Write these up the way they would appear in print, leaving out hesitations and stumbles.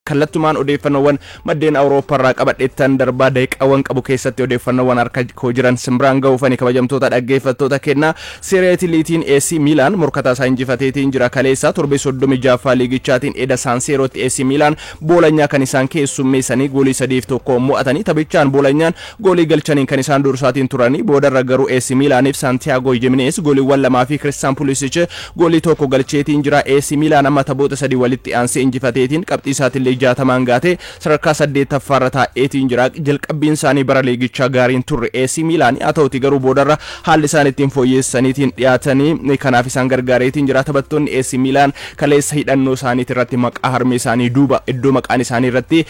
Kallattumaan odeeffannoowwan maddeen Awurooppaa irraa qabadheettan darbaa. Daqiiqaawwan qabu keessatti odeeffannoowwan harka koo jiran simbiraan ga'uufani, kabajamtoota dhaggeeffattoota kennaa. Serie Italiitiin AC Miilaan morkataa isaa injifateetiin jira. Kaleessa torbee 36ffaa liigichaatiin eda Saanseerootti AC Miilaan Boolanyaa kan isaan keessummeessanii goolii 3-1 mo'atanii. Taphichaan Boolanyaan goolii galchaniin kan isaan dursaatiin turanii, boodarra garuu AC Miilaaniif Santiago Jimenez gooliiwwan 2 fi Christian Pulisic goolii 1 galcheetiin jira. AC Miilaan amma taphoota 3 walitti aansee injifateetiin qabxii isaatillee 60n gaate sadarkaa 8ffaarra taa'eetiin jira. Jalqabbiin isaanii bara liigichaa gaariin turre AC Miilaan, haa ta'uti garuu boodarra haalli isaan ittiin fooyyessaniitiin dhiyaatanii kanaaf isaan gargaareetiin jira. Taphattoonni AC Miilaan kaleessa hidhannoo isaaniitii irratti maqaa harmee isaanii duuba iddoo maqaan isaanii irratti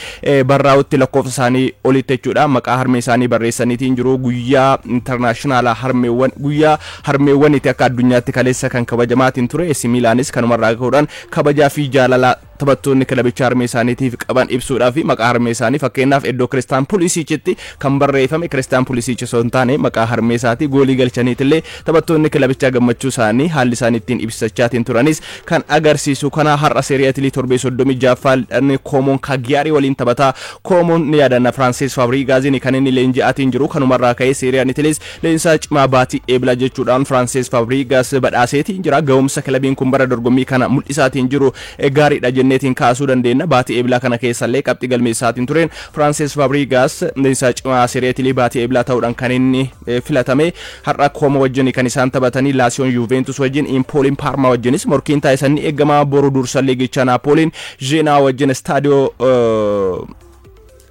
barraa'utti, lakkoofsa isaanii olitti jechuudha, maqaa harmee isaanii barreessaniitiin jiru. Guyyaa international harmeewwan, guyyaa harmeewwaniiti akka addunyaatti kaleessa kan kabajamaatiin ture. AC Miilaanis kanumarraa ka'uudhaan kabajaa fi jaalala taphattoonni kilabicha harmee isaaniitiif qaban ibsuudhaaf maqaa harmee isaanii, fakkeenyaaf iddoo Kiristaan Pulisichitti kan barreeffame Kiristaan Pulisichi osoo hin taane maqaa harmee isaati. Goolii galchaniitillee taphattoonni kilabichaa gammachuu isaanii haalli isaan ittiin ibsachaatiin turanis kan agarsiisu kana. Har'a Serie Italii torbee 36ffaan Koomoon Kaagiyaarii waliin taphataa. Koomoon ni yaadanna, Firaansis Faabrigaazin kan inni leenji'aatiin jiru. Kanumarraa ka'ee Seeriyaan Itiliis leenjisaa cimaa baatii Eebla jechuudhaan Firaansis Faabrigaas badhaaseetiin jira. Ga'umsa kilabiin kun bara dorgommii kana mul'isaatiin jiru gaariidha jenneetiin kaasuu dandeenya. Baatii Eeblaa kana keessallee qabxii galmeessaatiin tureen Firaansis Faabrigaas leenjisaa cimaa Serie Italii baatii Eeblaa ta'uudhaan kan inni filatame. Har'a Koomo wajjin kan isaan taphatanii, Laasiyoon Yuventus wajjin, Impooliin Paarmaa wajjinis morkiin taasisan ni eegama. Boru dursa liigichaa Naapooliin Zeenaa wajjin Istaadiyoo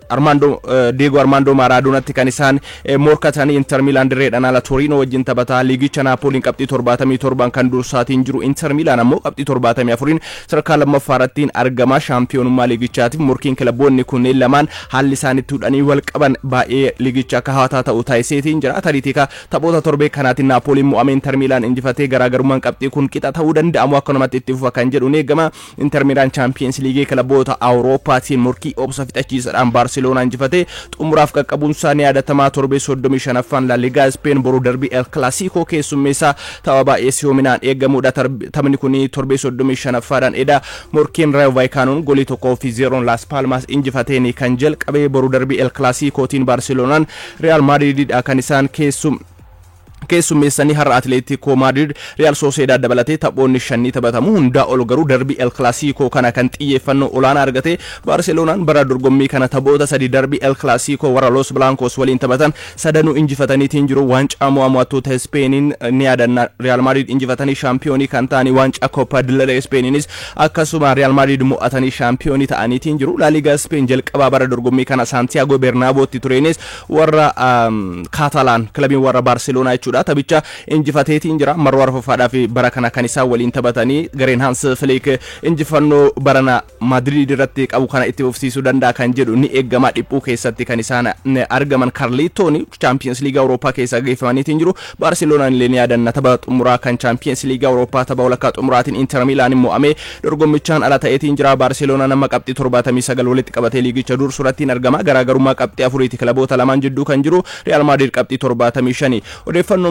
Armando, Diego Armando Maradonatti kan isaan morkatanii. Inter Milan dirreedhaan ala Torino wajjin taphataa. Liigicha Naapooliin qabxii 77 kan dursaatiin jiru, Inter Milan ammoo qabxii 74 sadarkaa lammaffaa irratti argama. Shaampiyoonummaa liigichaatiif morkiin kilaboonni kunneen lamaan haalli isaan itti hudhanii wal qaban baay'ee liigicha akka hawwataa ta'u taasiseetiin jira. Tariitii taphoota torbee kanaatiin Naapooliin mo'amee Inter Milan injifatee garaagarummaan qabxii kun qixa ta'uu danda'amu, akkanumatti itti fufa kan jedhu ni eegama. Inter Milan Chaampiyeens Liigii kilaboota Awurooppaatiin morkii obsa fixachiisaadhaan Baarseloonaa injifatee xumuraaf qaqqabuun isaa ni yaadatamaa. Torbee 35ffaan La Ligaa Speen boru darbii El Clasico keessummeessaa, tapha baay'ee siyoominaan eegamudha. Taphni kun torbee 35ffaadhaan eda morkiin Rayo Vallecanoon goolii 1-0n Las Palmas injifateen kan jalqabe. Boru darbii El Clasicotiin Baarseloonaan Real Madrididha kan isaan keessummeessanii. Har'a Atileetikoo Maadrid Real Sociedad dabalatee taphoonni shanii taphatamu. Hundaa ol garuu darbii El Clasico kana kan xiyyeeffannoo olaanaa argate. Baarseloonaan bara dorgommii kana taphoota 3 darbii El Clasico warra Los Blancos waliin taphatan sadanuu injifataniitiin jiru. Waancaa mo'attoota Ispeeniin ni yaadanna, Real Madrid injifatanii shaampiyoonii kan ta'anii, waancaa Copa del Rey Ispeeniinis akkasuma Real Madrid mo'atanii shaampiyoonii ta'aniitiin jiru. La Liga Speen jalqabaa bara dorgommii kana Santiago Bernabeutti tureenis warra Kaatalaan, kilabiin warra Baarseloonaa jechuudha, taphicha injifateetiin jira. Marroo arfaffaadhaaf bara kana kan isaan waliin taphatanii gareen Hans Flick injifannoo barana Madrid irratti qabu kana itti fufsiisuu danda'a kan jedhu ni eegama. Dhiphuu keessatti kan isaan argaman Karliitoon Champions League Awurooppaa keessa geeffamaniitiin jiru. Baarseloonaan illee ni yaadanna, tapha xumuraa kan Champions League Awurooppaa tapha walakkaa xumuraatiin Inter Milaan mo'amee dorgommichaan ala ta'eetiin jira. Baarseloonaan amma qabxii 79 walitti qabatee liigicha dursu irratti argama. Garaagarummaa qabxii 4ti kilaboota lamaan jidduu kan jiru. Real Madrid qabxii 75. Odeeffannuma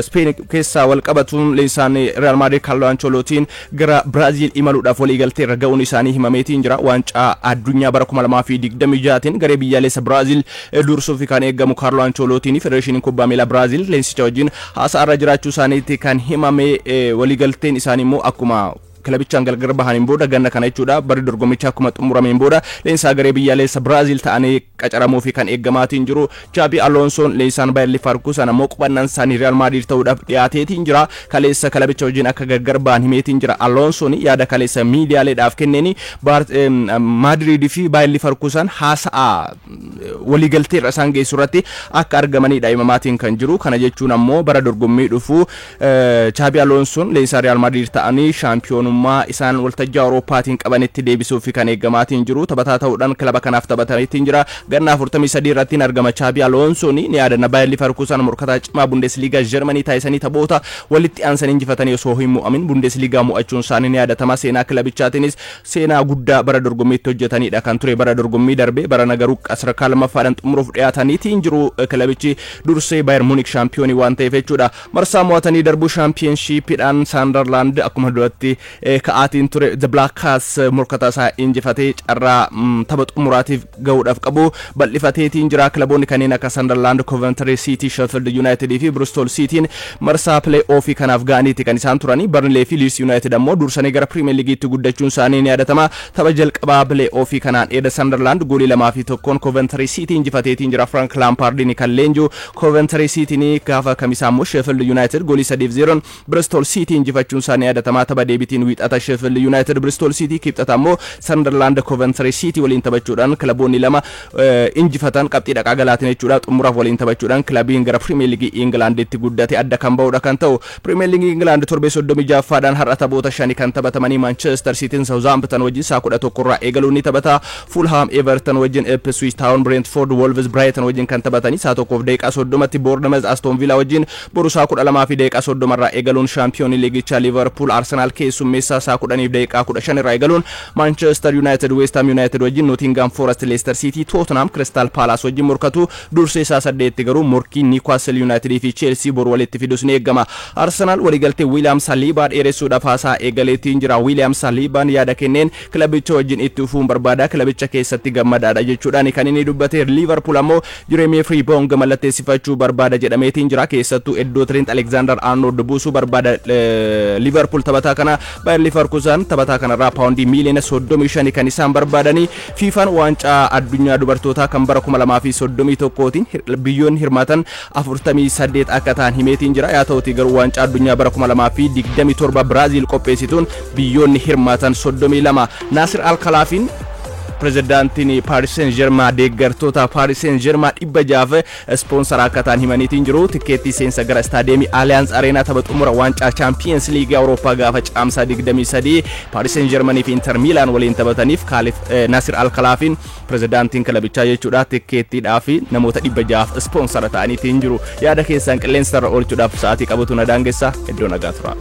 Speen keessaa wal qabatuun leenjisaan Real Madrid Carlo Ancelottiin gara Biraazil imaluudhaaf waliigaltee irra ga'uun isaanii himameetiin jira. Waancaa addunyaa bara 2026tiin garee biyyaalessa Biraazil dursuuf kan eegamu Carlo Ancelottiin, Federeeshiniin Kubbaa Miilaa Biraazil leensicha wajjin haasa'arra jiraachuu isaaniitti kan himame. Waliigalteen isaanii immoo akkuma kilabichaan gargar bahaniin booda ganna kana jechuudha, barri dorgommicha akkuma xumurameen booda leenjisaa garee biyyaalessa Biraazil ta'anii qacaramuu fi kan eeggamaatiin jiru. Chaabi Alonsoon, leenjisaan Bayer Leverkusen ammoo qubannaan isaanii Real Madrid ta'uudhaaf dhiyaateetiin jira. Kaleessa kilabicha wajjin akka gargar bahan himeetiin jira. Alonsoon yaada kaleessa miidiyaaleedhaaf kenneeni Madrid fi Bayer Leverkusen haasa'a waliigaltee irra isaan geessu irratti akka argamanidha himamaatiin kan jiru. Kana jechuun ammoo bara dorgommii dhufu Chaabi Alonsoon leenjisaa Real Madrid ta'anii shaampiyoonummaa isaan waltajjii Awurooppaatiin qabanitti deebisuuf kan eeggamaatiin jiru. Taphataa ta'uudhaan kilaba kanaaf taphataniitiin jira. Ganna 43 irratti argama Chaabi Alonsoon. Ni yaadanna, Bayer Leverkusen morkataa cimaa Bundesliga Jarmanii taasisanii taphoota walitti aansanii injifatanii osoo hin mo'amin Bundesliga mo'achuun isaanii ni yaadatama. Seenaa kilabichaatiinis seenaa guddaa bara dorgommiitti hojjetanidha kan ture bara dorgommii darbe. Bara garuu sadarkaa lammaffaadhaan xumuruuf dhiyaataniitiin jiru, kilabichi dursee Bayern Munich shaampiyoonii waan ta'eef jechuudha. Marsaa mo'atanii darbuu shaampiyoonshiippiidhaan Saandarlaand akkuma duratti ka'aatiin ture. The Black Cats morkataa isaa injifatee carraa tapha xumuraatiif gahuudhaaf qabu bal'ifateetiin jira. Kilaboonni kanneen akka Sunderland, Coventry City, Sheffield United fi Bristol Cityin marsaa play offii kanaaf ga'aniiti kan isaan turanii. Burnley fi Leeds United ammoo dursanii gara Premier League'itti guddachuun isaanii ni yaadatama. Tapha jalqabaa play offii kanaan eeda Sunderland goolii 2-1 Coventry City injifateetiin jira. Frank Lampardin kan leenju Coventry City gaafa kamisaa immoo Sheffield United goolii 3-0 Bristol City injifachuun isaanii yaadatama. Tapha deebitiin wiixata Sheffield United Bristol City, kibxata ammoo Sunderland Coventry City waliin taphachuudhaan kilaboonni lama injifatan qabxii dhaqaa galaatiin jechuudha xumuraaf waliin taphachuudhaan kilabiin gara Premier League Englanditti guddate adda kan ba'udha kan ta'u. Premier League England torbee 36ffaadhaan har'a taphoota shani kan taphatamanii: Manchester Cityin Southampton wajjin saa 11 irraa eegaluun ni taphata. Fulham Everton wajjin, Ipswich Town Brentford, Wolves Brighton wajjin kan taphatanii saa 1:30tti, Bournemouth Aston Villa wajjin. Boru saa 12:30 irraa eegaluun shaampiyoonii liigichaa Liverpool Arsenal keessummeessaa. Saa 10:15 irraa eegaluun Manchester United West Ham United wajjin, Nottingham Forest Leicester City, Tottenham Crystal Palace wajjin morkatu. Dursee saa 8 garuu morkii Newcastle United fi Chelsea boru walitti fidus ni eegama. Arsenal waliigaltee William Saliba dheeressuudhaaf haasaa eegaleetiin jira. William Salibaan yaada kenneen kilabicha wajjin itti fufuun barbaada, kilabicha keessatti gammadaadha jechuudhaan kan inni dubbate. Liverpool ammoo Jeremy Frimpong mallatteessifachuu barbaada jedhameetiin jira. Keessattuu iddoo Trent Alexander Arnold buusuu barbaada Liverpool taphataa kana. Bayer Leverkusen taphataa kanarraa paawundii miiliyoona 35 kan isaan barbaadanii. FIFAn waancaa addunyaa dubartootaa kan bara 2031tiin biyyoonni hirmaatan 48 akka ta'an himeetiin jira. Yaa ta'uti garuu waancaa addunyaa bara 2027 Biraaziil qopheessituun biyyoonni hirmaatan 32. Naasir Alkalaafiin, pirezidaantiin Paris Saint-Germain, deeggartoota Paris Saint-Germain 600f ispoonsara akka ta'an himaniitiin jiru. Tikkeettii seensa gara istaadiyeemii Allianz Arena tapha xumura waancaa Champions League Awurooppaa gaafa caamsaa 23 Paris Saint-Germain fi Inter Milan waliin taphataniif Kaalif Naasir Alkalaafiin, pirezidaantiin kilabichaa jechuudha, tikkeettiidhaa fi namoota 600f ispoonsara ta'aniitiin jiru. Yaada keessan qilleensarra oolchuudhaaf sa'aatii qabatu na daangessa. Iddoo nagaa tura.